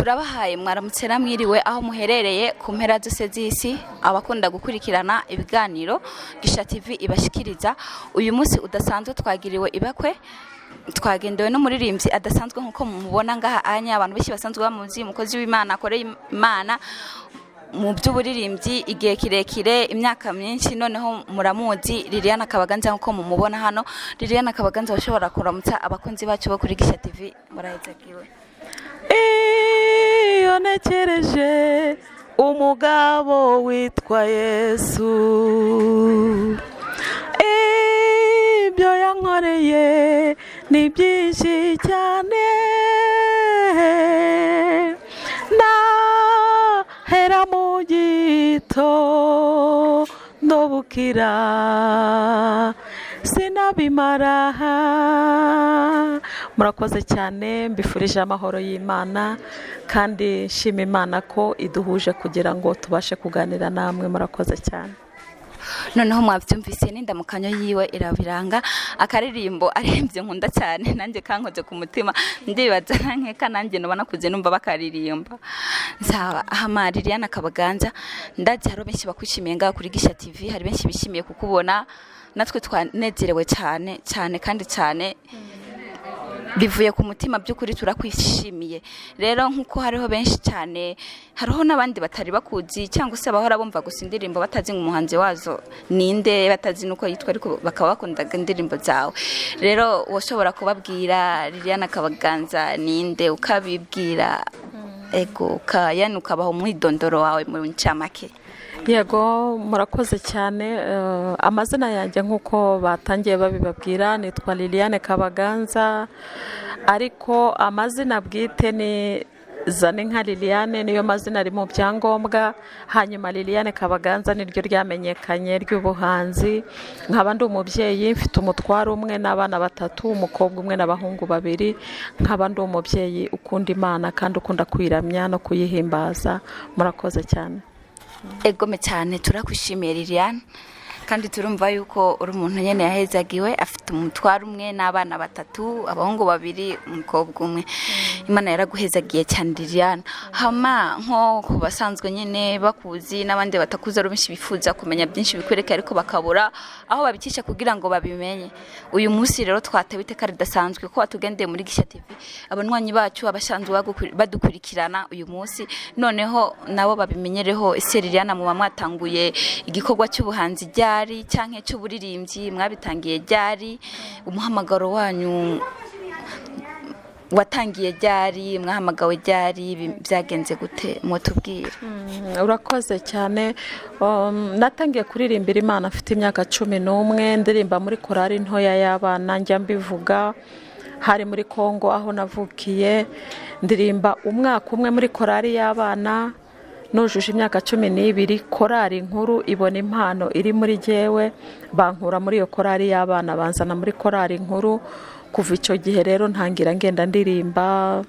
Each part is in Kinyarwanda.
Turabahaye mwaramutse namwiriwe aho muherereye ku mpera zose z'isi, abakunda gukurikirana ibiganiro Gisha TV ibashikiriza. Uyu munsi udasanzwe twagiriwe ibakwe, twagendewe n'umuririmbyi adasanzwe nk'uko mumubona ngaha anya. Abantu benshi basanzwe bamuzi, umukozi w'Imana akoreye Imana mu by'uburirimbyi igihe kirekire, imyaka myinshi. Noneho muramuzi, Liliane Kabaganza, nk'uko mumubona hano. Liliane Kabaganza, washobora kuramutsa abakunzi bacu bo kuri Gisha TV? Murahezagiwe. Iyo ntekereje umugabo witwa Yesu, ibyo yankoreye ni byinshi cyane, nahera mu gitondo bukira sinabimara. Murakoze cyane, mbifurije amahoro y'Imana kandi nshima Imana ko iduhuje kugira ngo tubashe kuganira namwe. Murakoze cyane. Noneho mwabyumvise, n'indamukanyo yiwe irabiranga. Akaririmbo arembye nkunda cyane, nanjye kankoze ku mutima, ndibaza nkeka nanjye noba nakuze numva bakaririmba. Nzaba ahama Liliane Kabaganza, ndazi hari benshi bakwishimiye ngaha kuri Gisha TV, hari benshi bishimiye kukubona. Natwe twanezerewe cyane cyane kandi cyane, bivuye ku mutima. By'ukuri turakwishimiye. Rero nk'uko hariho benshi cyane, hariho n'abandi batari bakuzi cyangwa se bahora bumva gusa indirimbo batazi ngo umuhanzi wazo ninde, batazi n'uko yitwa, ariko bakaba bakundaga indirimbo zawe. Rero washobora kubabwira Liliane Kabaganza ninde, ukabibwira, ego, yani ukabaha umwidondoro wawe mu ncamake. Yego, murakoze cyane. Amazina yanjye nk'uko batangiye babibabwira nitwa Liliane Kabaganza, ariko amazina bwite ni Zaninka Liliane, niyo mazina ari mu byangombwa. Hanyuma Liliane Kabaganza niryo ryamenyekanye ry'ubuhanzi. Nkaba ndi umubyeyi, mfite umutwaro umwe n'abana batatu, umukobwa umwe n'abahungu babiri. Nkaba ndi umubyeyi ukunda Imana kandi ukunda kwiramya no kuyihimbaza. Murakoze cyane. Egome cyane, turakwishimiye Liliane, kandi turumva yuko uri umuntu nyine yahezagiwe, afite umutwaro umwe n'abana batatu, abahungu babiri, umukobwa umwe. Imana yaraguhezagiye cyane, Liliane. Hama nko ku basanzwe nyine bakuzi n'abandi batakuzi, ari benshi bifuza kumenya byinshi bikwereka ariko bakabura aho babikisha kugira ngo babimenye. Uyu munsi rero twatewe iteka ridasanzwe ko watugendeye muri Gisha TV. Abanywanyi bacu abasanzwe badukurikirana uyu munsi noneho nabo babimenyereho. Ese Liliane, muba mwatanguye igikorwa cy'ubuhanzi ryari, cyangwa cy'uburirimbyi mwabitangiye ryari? Umuhamagaro wanyu watangiye ryari? Mwahamagawe ryari? Byagenze gute? Mutubwire. Urakoze cyane. Natangiye kuririmbira Imana mfite imyaka 11, ndirimba muri korari ntoya y'abana. Njya mbivuga, hari muri Kongo aho navukiye. Ndirimba umwaka umwe muri korari y'abana. Nujuje imyaka 12, korari nkuru ibona impano iri muri jyewe, bankura muri iyo korari y'abana banzana muri korari nkuru. Kuva icyo gihe rero ntangira ngenda ndirimba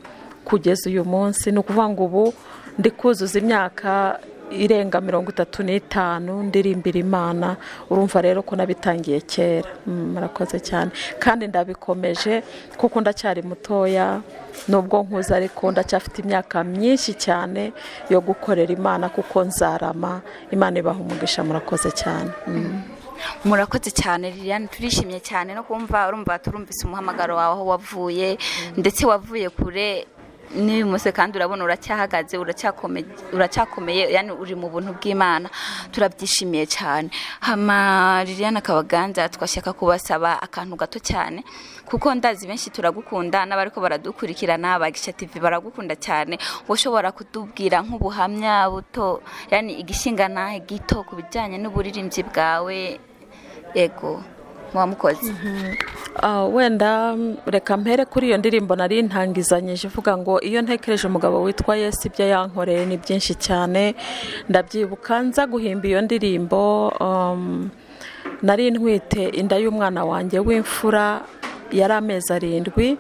kugeza uyu munsi. Ni ukuvuga ngo ubu ndi kuzuza imyaka irenga 35 ndirimbira Imana. Urumva rero ko nabitangiye kera. Murakoze cyane, kandi ndabikomeje kuko ndacyari mutoya nubwo nkuze, ariko ndacyafite imyaka myinshi cyane yo gukorera Imana kuko nzarama. Imana ibaha umugisha. Murakoze cyane. Murakoze cyane Liliane, turishimye cyane no kumva. Urumva turumvise umuhamagaro wawe, aho wavuye, ndetse wavuye kure n'uyu munsi kandi urabona uracyahagaze, uracyakomeye, uracyakomeye, yani uri mu buntu bw'Imana. Turabyishimiye cyane. Hama Liliane Kabaganza, twashaka kubasaba akantu gato cyane kuko ndazi benshi turagukunda, n'abariko baradukurikirana ba Gisha TV baragukunda cyane. Ushobora kutubwira nk'ubuhamya buto, yani igishingana gito ku bijyanye n'uburirimbyi bwawe? Yego, muba mukoze. Wenda reka mpere kuri iyo ndirimbo nari ntangizanyije ivuga ngo "Iyo ntekereje umugabo witwa Yesu, ibyo yankoreye ni byinshi cyane". Ndabyibuka nza guhimba iyo ndirimbo, nari ntwite inda y'umwana wanjye w'imfura, yari amezi 7.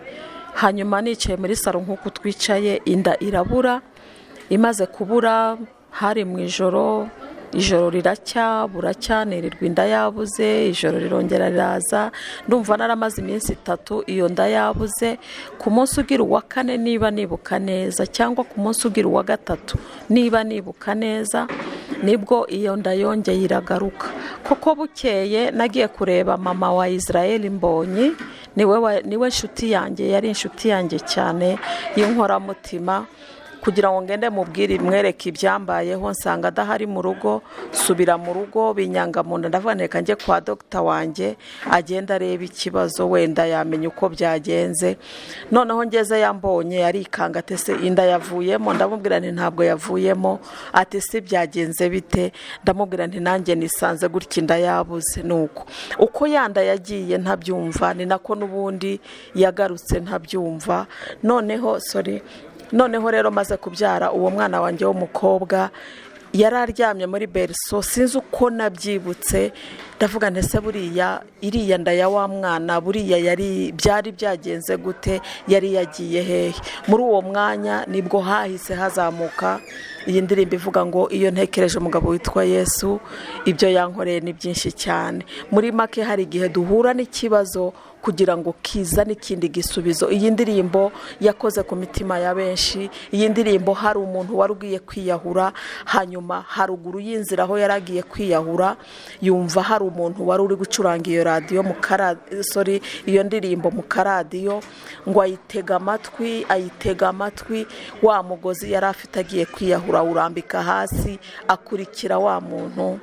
Hanyuma nicaye muri salo nk'uko twicaye, inda irabura. Imaze kubura, hari mu ijoro. Ijoro riracya, buracya, nirirwa inda yabuze. Ijoro rirongera riraza, ndumva naramaze iminsi 3 iyo nda yabuze. Ku munsi ugira uwa kane niba nibuka neza, cyangwa ku munsi ugira uwa gatatu niba nibuka neza, nibwo iyo nda yongeye iragaruka. Koko bukeye nagiye kureba mama wa Israel Mbonyi, niwe nshuti yanjye, yari inshuti yanjye cyane y'inkoramutima, kugira ngo ngende mubwire mwereke ibyambayeho. Nsanga adahari mu rugo, subira mu rugo binyanga mu nda, ndavuga reka njye kwa dogita wanjye agenda arebe ikibazo, wenda yamenya uko byagenze. Noneho ngeze yambonye arikanga, ati se inda yavuyemo? Ndamubwira nti ntabwo yavuyemo. Ati se byagenze bite? Ndamubwira nti nanjye nisanze gutya inda yabuze. Nuko uko yanda yagiye ntabyumva, ni nako n'ubundi yagarutse ntabyumva. Noneho sorry, noneho rero maze kubyara uwo mwana wanjye w'umukobwa, yari aryamye muri berceau, sinzi uko nabyibutse, ndavuga nti ese buriya iriya nda ya wa mwana buriya yari byari byagenze gute, yari yagiye hehe? Muri uwo mwanya nibwo hahise hazamuka iyi ndirimbo ivuga ngo iyo ntekereje umugabo witwa Yesu, ibyo yankoreye ni byinshi cyane. Muri make, hari igihe duhura n'ikibazo kugira ngo kizane ikindi gisubizo. Iyi ndirimbo yakoze ku mitima ya benshi. Iyi ndirimbo, hari umuntu wari ugiye kwiyahura, hanyuma haruguru y'inzira aho yari agiye kwiyahura, yumva hari umuntu wari uri gucuranga iyo radiyo mu sorry, iyo ndirimbo mu karadiyo, ngo ayitega amatwi, ayitega amatwi, wa mugozi yari afite agiye kwiyahura awurambika hasi, akurikira wa muntu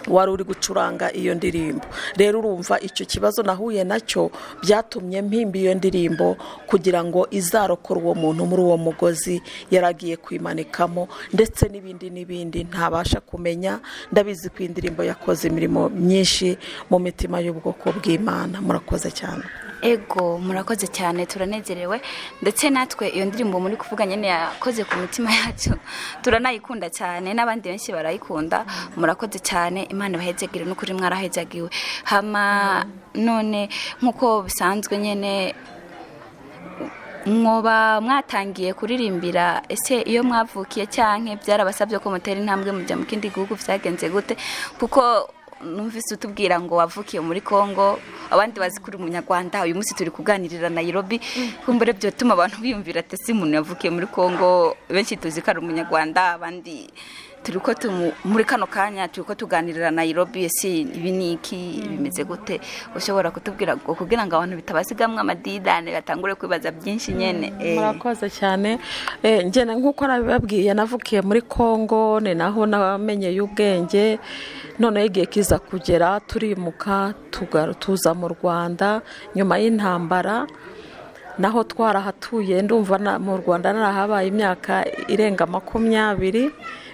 wari uri gucuranga iyo ndirimbo. Rero urumva icyo kibazo nahuye nacyo byatumye mpimba iyo ndirimbo kugira ngo izarokore uwo muntu muri uwo mugozi yari agiye kwimanikamo, ndetse n'ibindi n'ibindi ntabasha kumenya. Ndabizi ko iyi ndirimbo yakoze imirimo myinshi mu mitima y'ubwoko bw'Imana. Murakoze cyane. Ego, murakoze cyane, turanezerewe. Ndetse natwe iyo ndirimbo muri kuvuga nyine yakoze ku mitima yacu, turanayikunda cyane, n'abandi benshi barayikunda. Murakoze cyane, Imana ibahezagire, n'ukuri mwarahezagiwe. Hama none nk'uko bisanzwe nyine, mwoba mwatangiye kuririmbira ese iyo mwavukiye, cyangwa byarabasabye ko mutera intambwe mujya mu kindi gihugu? Byagenze gute? Kuko numvise utubwira ngo wavukiye muri Congo, abandi bazi kuri umunyarwanda. Uyu munsi turi kuganirira Nairobi, kumbure byotuma abantu biyumvira ati si umuntu yavukiye muri Congo, benshi tuzi ko ari umunyarwanda, abandi turi ko muri kano kanya turi ko tuganirira Nairobi. Ese ibi ni iki, bimeze gute? Ushobora kutubwira ngo kugira ngo abantu bitabasigamwe amadidane, batangure kwibaza byinshi nyene. Murakoze cyane. Njye nk'uko nabibabwiye, navukiye muri Congo, ni naho namenyeye ubwenge. Noneho igihe kiza kugera turimuka, tuza mu Rwanda nyuma y'intambara. Naho twarahatuye, ndumva mu Rwanda narahabaye imyaka irenga 20.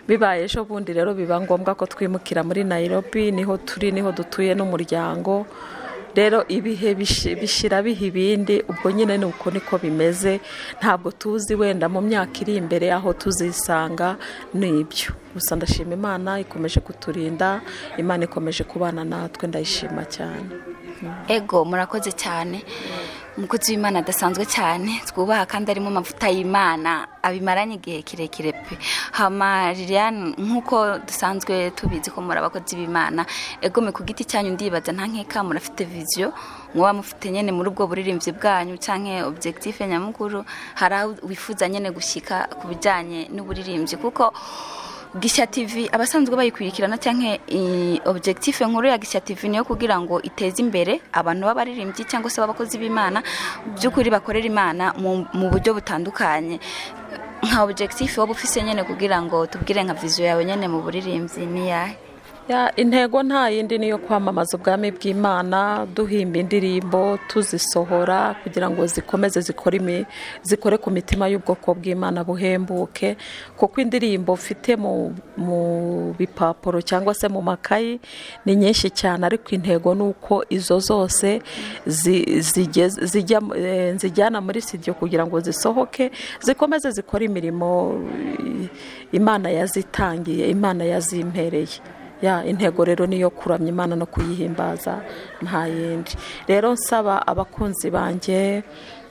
Bibaye ejo bundi rero biba ngombwa ko twimukira muri Nairobi, niho turi, niho dutuye n'umuryango. Rero ibihe bishyira biha ibindi, ubwo nyine ni uko niko bimeze. Ntabwo tuzi wenda mu myaka iri imbere aho tuzisanga, ni ibyo gusa. Ndashima Imana ikomeje kuturinda, Imana ikomeje kubana natwe, ndayishima cyane. Ego, murakoze cyane, umukozi w'Imana adasanzwe cyane twubaha kandi arimo amavuta y'Imana abimaranye igihe kirekire pe. Hama Liliane, nk'uko dusanzwe tubizi ko muri abakozi b'Imana, egome ku giti cyanyu ndibaza nta nkeka murafite vision muba mufite nyene muri ubwo buririmbyi bwanyu, canke objectif nyamukuru, hari aho wifuza nyene gushyika ku bijyanye n'uburirimbyi? Kuko Gisha TV abasanzwe bayikurikirana, canke objectif nkuru ya Gisha TV niyo kugira ngo iteze imbere abantu b'abaririmbyi cyangwa se b'abakozi b'Imana by'ukuri bakorera Imana mu buryo butandukanye. Nka objectif wowe ufise nyene, kugira ngo tubwire nka vision yawe nyene mu buririmbyi, ni yahe? Ya, intego nta yindi, niyo kwamamaza ubwami bw'Imana, duhimba indirimbo, tuzisohora kugira ngo zikomeze zikore ku mitima y'ubwoko bw'Imana buhembuke. Kuko indirimbo mfite mu bipapuro cyangwa se mu makayi ni nyinshi cyane, ariko intego ni uko izo zose nzijyana muri studio kugira ngo zisohoke, zikomeze zikore imirimo Imana yazitangiye, Imana yazimpereye. Ya, intego rero niyo kuramya Imana no kuyihimbaza, nta yindi. Rero nsaba abakunzi banjye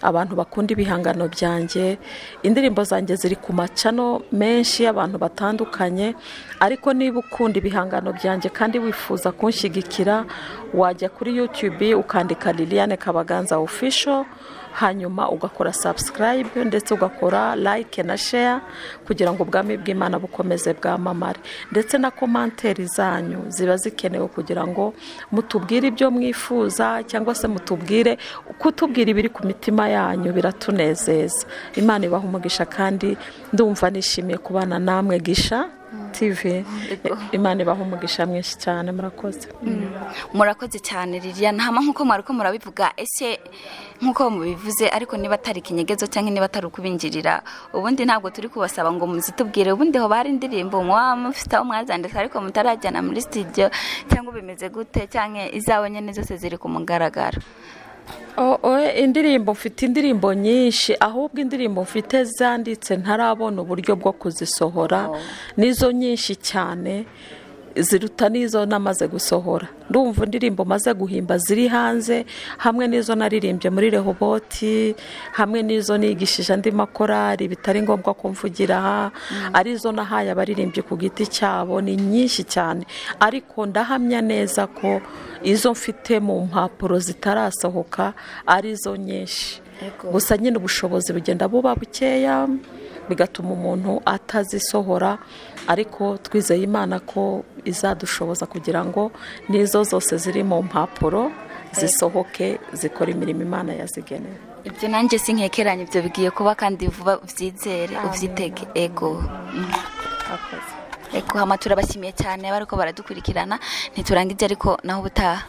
Abantu bakunda ibihangano byanjye, indirimbo zanjye ziri ku macano menshi y'abantu batandukanye, ariko niba ukunda ibihangano byanjye kandi wifuza kunshyigikira, wajya kuri YouTube ukandika Liliane Kabaganza Official, hanyuma ugakora subscribe ndetse ugakora like na share kugira ngo ubwami bw'Imana bukomeze bwamamare. Ndetse na commentaire zanyu ziba zikenewe kugira ngo mutubwire ibyo mwifuza, cyangwa se mutubwire, kutubwira ibiri ku mitima yanyu biratunezeza. Imana ibaha umugisha, kandi ndumva nishimiye kubana namwe, Gisha TV. Imana ibaha umugisha mwinshi cyane, murakoze. Murakoze cyane, Liliane. Hama nk'uko mwari ko murabivuga, ese nk'uko mubivuze, ariko niba atari ikinyegezo cyangwa niba atari ukubinjirira, ubundi ntabwo turi kubasaba ngo muzitubwire, ubundi ho bari indirimbo mwaba mufite aho mwazanditse ariko mutarajyana muri studio, cyangwa bimeze gute, cyangwa izawe nyine zose ziri ku mugaragaro? Oh, indirimbo, mfite indirimbo nyinshi. Ahubwo indirimbo mfite zanditse ntarabona uburyo bwo kuzisohora nizo nyinshi cyane, ziruta n'izo namaze gusohora. Ndumva indirimbo maze guhimba ziri hanze, hamwe n'izo naririmbye muri Rehoboti, hamwe n'izo nigishije andi makorari bitari ngombwa ko mvugira aha, arizo nahaye abaririmbyi ku giti cyabo, ni nyinshi cyane. Ariko ndahamya neza ko izo mfite mu mpapuro zitarasohoka arizo nyinshi. Gusa nyine ubushobozi bugenda buba bukeya, bigatuma umuntu atazisohora, ariko twizeye Imana ko izadushoboza kugira ngo n'izo zose ziri mu mpapuro zisohoke, zikora imirimo Imana yazigenewe. Ibyo nanjye sinkekeranye, ibyo bigiye kuba kandi vuba, ubyizere, ubyitege. Ego. Ego, hama turabashimiye cyane bariko baradukurikirana. Ntiturangije, ariko naho ubutaha.